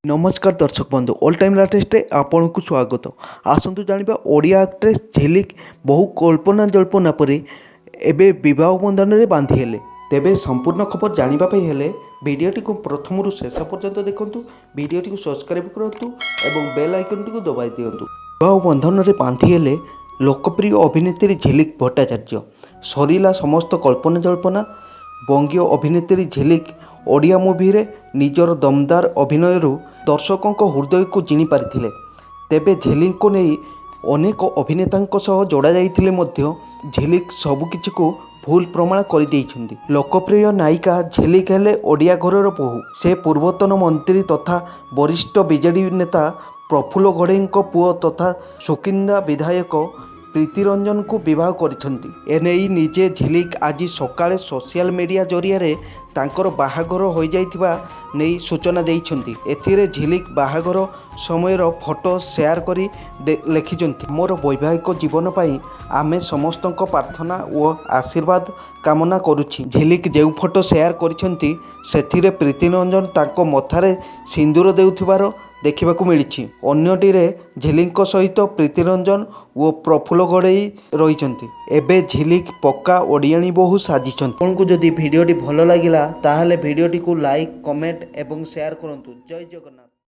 ନମସ୍କାର ଦର୍ଶକ ବନ୍ଧୁ, ଅଲ୍ ଟାଇମ୍ ଲାଟେଷ୍ଟରେ ଆପଣଙ୍କୁ ସ୍ୱାଗତ। ଆସନ୍ତୁ ଜାଣିବା, ଓଡ଼ିଆ ଆକ୍ଟ୍ରେସ୍ ଝିଲିକ୍ ବହୁ କଳ୍ପନା ଜଳ୍ପନା ପରେ ଏବେ ବିବାହ ବନ୍ଧନରେ ବାନ୍ଧି ହେଲେ। ତେବେ ସମ୍ପୂର୍ଣ୍ଣ ଖବର ଜାଣିବା ପାଇଁ ହେଲେ ଭିଡ଼ିଓଟିକୁ ପ୍ରଥମରୁ ଶେଷ ପର୍ଯ୍ୟନ୍ତ ଦେଖନ୍ତୁ, ଭିଡ଼ିଓଟିକୁ ସବସ୍କ୍ରାଇବ୍ କରନ୍ତୁ ଏବଂ ବେଲ୍ ଆଇକନ୍ଟିକୁ ଦବାଇ ଦିଅନ୍ତୁ। ବିବାହ ବନ୍ଧନରେ ବାନ୍ଧି ହେଲେ ଲୋକପ୍ରିୟ ଅଭିନେତ୍ରୀ ଝିଲିକ୍ ଭଟ୍ଟାଚାର୍ଯ୍ୟ। ସରିଲା ସମସ୍ତ କଳ୍ପନା ଜଳ୍ପନା। ବଙ୍ଗୀୟ ଅଭିନେତ୍ରୀ ଝିଲିକ୍ ଓଡ଼ିଆ ମୁଭିରେ ନିଜର ଦମଦାର ଅଭିନୟରୁ ଦର୍ଶକଙ୍କ ହୃଦୟକୁ ଜିଣି ପାରିଥିଲେ। ତେବେ ଝିଲିକ୍ଙ୍କୁ ନେଇ ଅନେକ ଅଭିନେତାଙ୍କ ସହ ଯୋଡ଼ା ଯାଇଥିଲେ ମଧ୍ୟ ଝିଲିକ୍ ସବୁକିଛିକୁ ଭୁଲ ପ୍ରମାଣ କରିଦେଇଛନ୍ତି। ଲୋକପ୍ରିୟ ନାୟିକା ଝିଲିକ୍ ହେଲେ ଓଡ଼ିଆ ଘରର ବୋହୂ। ସେ ପୂର୍ବତନ ମନ୍ତ୍ରୀ ତଥା ବରିଷ୍ଠ ବିଜେଡି ନେତା ପ୍ରଫୁଲ୍ଲ ଘଡ଼େଇଙ୍କ ପୁଅ ତଥା ସୁକିନ୍ଦା ବିଧାୟକ ପ୍ରୀତିରଞ୍ଜନଙ୍କୁ ବିବାହ କରିଛନ୍ତି। ଏନେଇ ନିଜେ ଝିଲିକ୍ ଆଜି ସକାଳେ ସୋସିଆଲ ମିଡିଆ ଜରିଆରେ ତାଙ୍କର ବାହାଘର ହୋଇଯାଇଥିବା ନେଇ ସୂଚନା ଦେଇଛନ୍ତି। ଏଥିରେ ଝିଲିକ୍ ବାହାଘର ସମୟର ଫଟୋ ସେୟାର କରି ଲେଖିଛନ୍ତି, "ମୋର ବୈବାହିକ ଜୀବନ ପାଇଁ ଆମେ ସମସ୍ତଙ୍କ ପ୍ରାର୍ଥନା ଓ ଆଶୀର୍ବାଦ କାମନା କରୁଛି।" ଝିଲିକ୍ ଯେଉଁ ଫଟୋ ସେୟାର କରିଛନ୍ତି, ସେଥିରେ ପ୍ରୀତିରଞ୍ଜନ ତାଙ୍କ ମଥାରେ ସିନ୍ଦୁର ଦେଉଥିବାର ଦେଖିବାକୁ ମିଳିଛି। ଅନ୍ୟଟିରେ ଝିଲିକ୍ଙ୍କ ସହିତ ପ୍ରୀତିରଞ୍ଜନ ଓ ପ୍ରଫୁଲ୍ଲ ଘଡ଼େଇ ରହିଛନ୍ତି। ଏବେ ଝିଲିକ୍ ପକ୍କା ଓଡ଼ିଆଣୀ ବୋହୂ ସାଜିଛନ୍ତି। ଆପଣଙ୍କୁ ଯଦି ଭିଡ଼ିଓଟି ଭଲ ଲାଗିଲା, ତାହେଲେ ଭିଡ଼ିଓଟିକୁ ଲାଇକ୍, କମେଣ୍ଟ ଏବଂ ସେୟାର କରନ୍ତୁ। ଜୟ ଜଗନ୍ନାଥ।